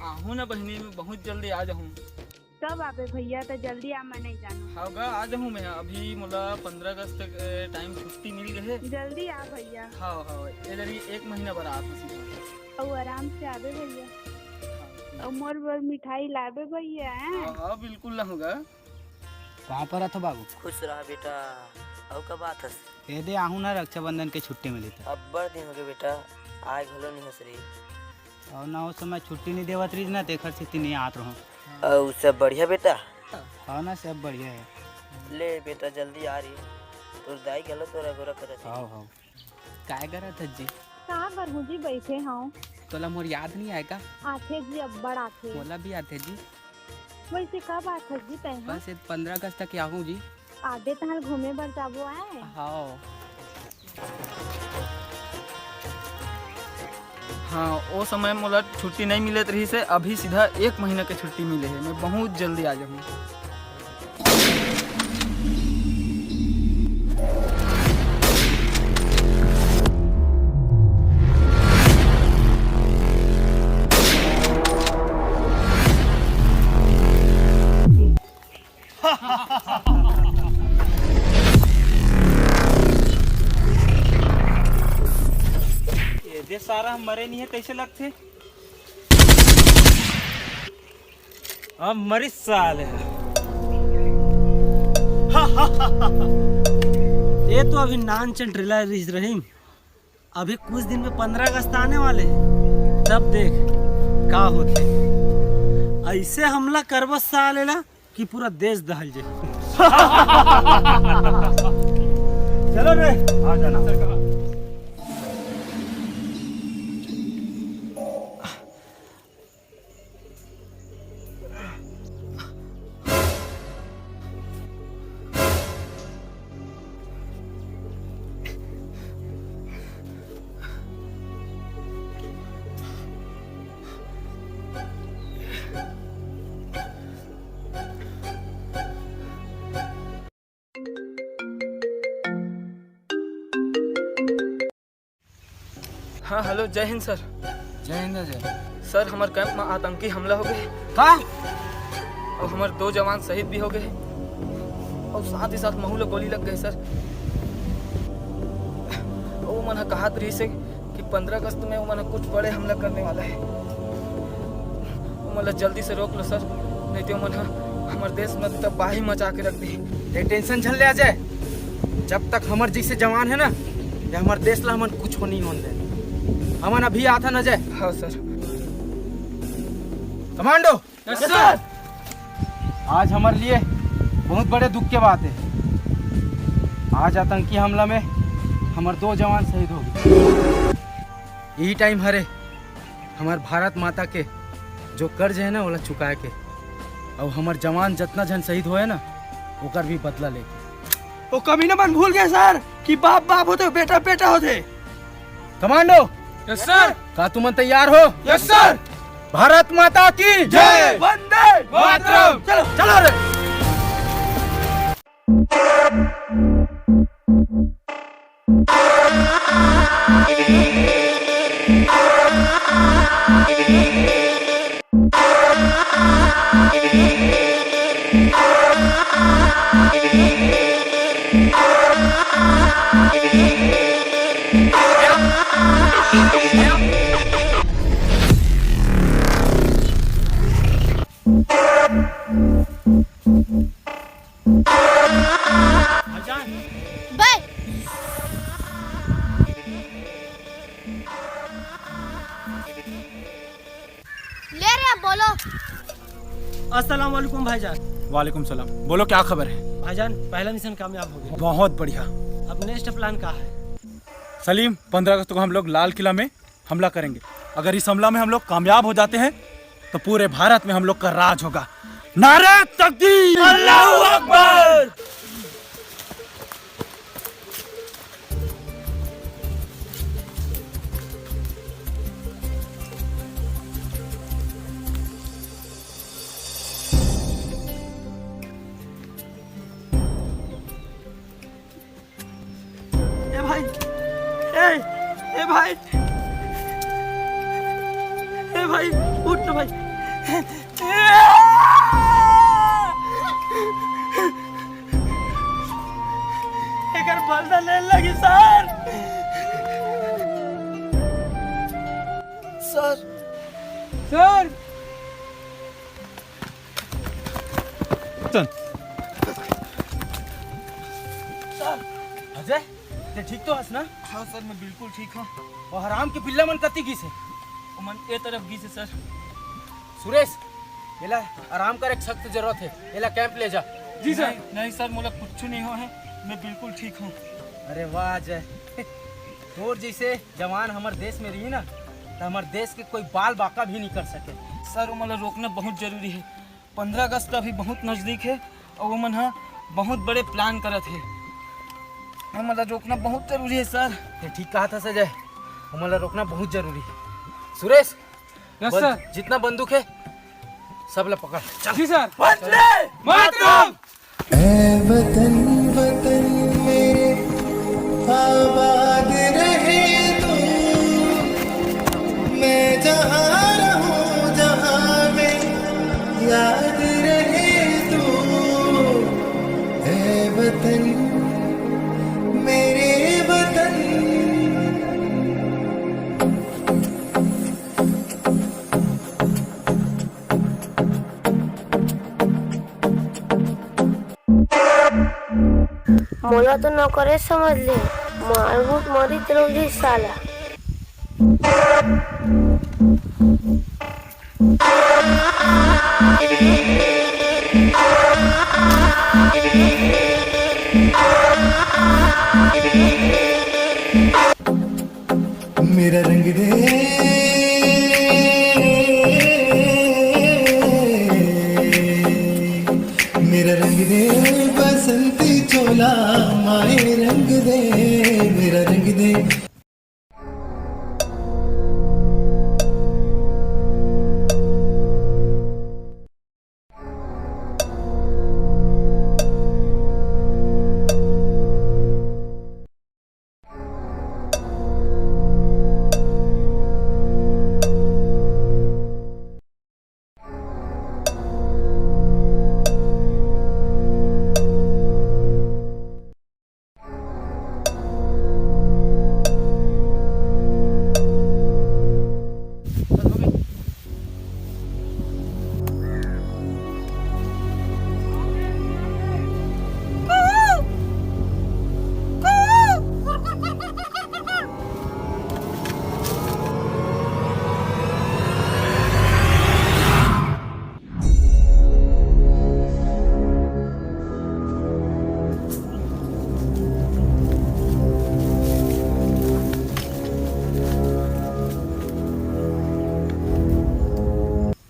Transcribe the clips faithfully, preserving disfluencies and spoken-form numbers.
आहूँ ना बहिनी, मैं बहुत जल्दी आ जाहूँ। कब आबे भैया? त जल्दी आ, मैं नहीं जानूँ। हाँ गा, आ जाहूँ मैं। अभी मोला पंद्रह अगस्त तक टाइम छुट्टी मिल गए हे। जल्दी आ भैया। हाँ हाँ, ये लड़ी एक महीना बर आत हूँ सीधा। अउ आराम से आबे भैया। हाँ। अउ मोर बर मिठाई लाबे भैया, हैं? हाँ हाँ, बिल्कुल लाहूँ गा। कहाँ पर रथो बाबू? खुश रहा बेटा। अउ कब आत हस? ए दे आहूँ ना, रक्षाबंधन के छुट्टी मिली त। अब्बड़ दिन हो गए बेटा, आय घलो नहीं हस रे। अउ ना, ओ समय छुट्टी नहीं देवत रहिस ना, तेखर सेती नहीं आत रहूँ। अउ सब बढ़िया बेटा? हाँ ना, सब बढ़िया है। ले बेटा, जल्दी आ रही, तोर दाई घलो तोर अगोरा करत हे। हाँ हाँ। काय करत हस जी? का करहूँ जी, बैठे हूँ। तोला मोर याद नहीं आय का? आथे जी, अब्बड़ आथे। मोला भी आथे जी। वैसे कब आथस जी तैं ह? बस ये पंद्रह अगस्त तक आहूँ जी। आबे तहां घूमे बर जाबो आय। हाँ। हाँ, ओ समय मोला छुट्टी नहीं मिलत रहिस हे, अभी सीधा एक महीना के छुट्टी मिले हे। मैं बहुत जल्दी आ जाहूँ। ये दे सारा, हम मरे नहीं है, कैसे लगते? अब मरी साले। ये तो अभी नान चल ट्रेलर रिलीज रही। अभी कुछ दिन में पंद्रह अगस्त आने वाले हैं, तब देख का होते। ऐसे हमला करबो साले ला कि पूरा देश दहल जाए। चलो रे, आ जाना। हाँ, हेलो, जय हिंद सर। जय हिंद, जय। सर, हमर कैंप में आतंकी हमला हो गए। का? अउ हमर दो जवान शहीद भी हो गए, अउ साथ ही साथ महू ल गोली लग गए सर। वो मन ह कहत रहिस हे कि पंद्रह अगस्त में वो मन ह कुछ बड़े हमला करने वाला है। वो मन ल जल्दी से रोक लो सर, नहीं तो वो मन ह हमर देश में तबाही मचा के रख दी। ये टेंशन झन ले अजय, जब तक हमर जैसे जवान है ना, ये हमर देश ला हमन कुछ नहीं होन दे। हमन अभी आथन अजय। हाँ सर। कमांडो। Yes sir. आज हमर लिए बहुत बड़े दुख के बात है। आज आतंकी हमला में हमर दो जवान शहीद हो गए। यही टाइम हरे हमर भारत माता के जो कर्ज है ना, ओला चुकाए के। अउ हमर जवान जतना झन शहीद होए ना, ओकर भी बदला लेके। ओ कमीना मन भूल गए सर कि बाप बाप होते, बेटा बेटा होते। कमांडो। Yes sir. का तुमन तैयार हो? Yes sir. भारत माता की जय। वंदे मातरम। चलो, चलो रे। भाईजान। बे। ले रे, अब बोलो। अस्सलाम वालेकुम भाईजान। वालेकुम सलाम। बोलो, क्या खबर है? भाईजान, पहला मिशन कामयाब हो गया। बहुत बढ़िया। अब नेक्स्ट प्लान क्या है? सलीम, पंद्रह अगस्त को हम लोग लाल किला में हमला करेंगे। अगर इस हमला में हम लोग कामयाब हो जाते हैं तो पूरे भारत में हम लोग का राज होगा। नारे तकबीर, अल्लाहू अकबर। ए भाई, ए, ए भाई, ए भाई, उठ ना भाई। एकर बदला ले लगी sir. Sir. Sir. Sir. Ajay, ते ठीक तो हस ना? हाँ सर, मैं बिल्कुल ठीक हूँ। वो हराम के पिल्ला मन कति गिस हे? ओमन ए तरफ गिस हे सर। सुरेश, एला आराम करे के सख्त जरूरत हे, एला कैंप ले जा। जी सर। नहीं, नहीं सर, मोला कुछ नहीं हो है, मैं बिल्कुल ठीक हूँ। अरे वाह अजय, तोर जैसे जवान हमर देश में रही ना, तो हमर देश के कोई बाल बांका भी नहीं कर सके। सर, वो मोला रोकना बहुत जरूरी है। पंद्रह अगस्त अभी बहुत नजदीक है और वो मन हा बहुत बड़े प्लान करत है। वो मोला रोकना बहुत जरूरी है सर। ते ठीक कहा था अजय, वो मोला रोकना बहुत जरूरी है। सुरेश, यस बंद-, सर। जितना बंदूक है, सब ला पकड़। चल। जी सर। वंदे मातरम। ऐ वतन, वतन मेरे, आबाद रहे तू। मैं जहाँ रहूँ, जहाँ में, याद रहे तू। ऐ वतन, मेरे वतन। मोला तो नौकरे समझ ले, मार घूंट मारी तेरे जी साला। मेरा रंग दे, मेरा रंग दे बसंती चोला, माए रंग दे, मेरा रंग दे।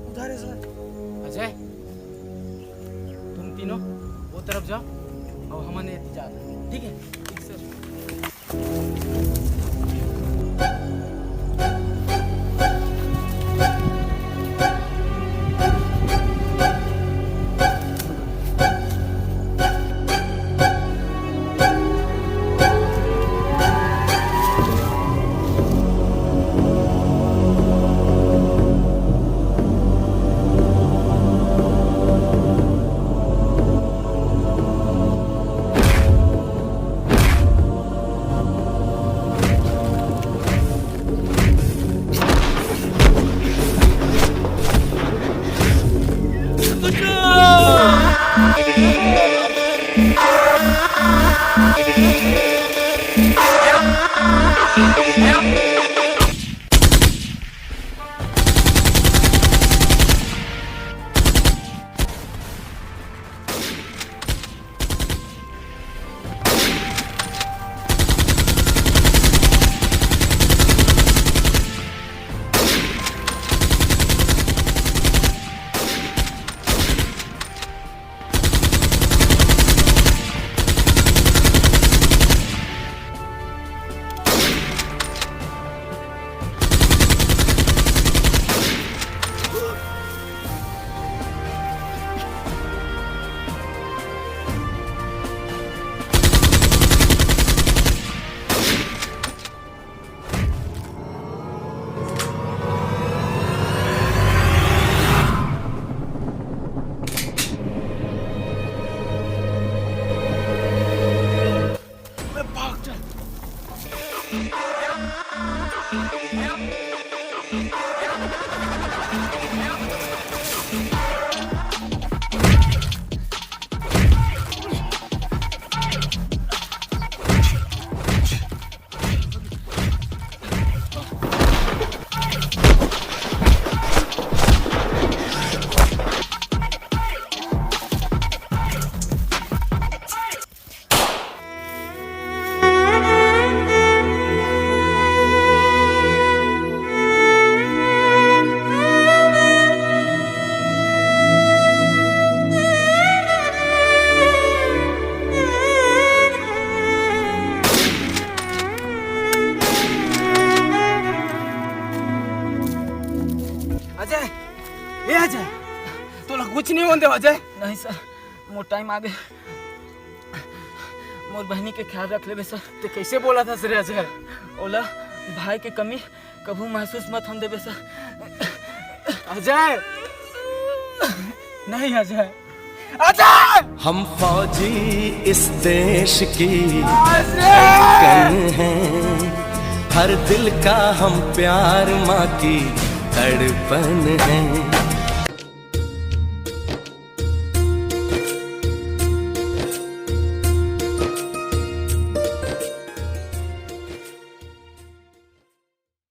उधर है सर। अजय, तुम तीनों वो तरफ जाओ और हमन ये जा रहे हैं, ठीक है? ठीक सर। होन देव अजय। नहीं सर, मोर टाइम आ गे। मोर बहिनी के ख्याल रख लेबे सर। ते कैसे बोलत हस रे अजय? ओला भाई के कमी कभू महसूस मत होन देबे सर। अजय, नहीं अजय, अजय! हम फौजी इस देश की धड़कन हैं, हर दिल का हम प्यार, माँ की तड़पन है।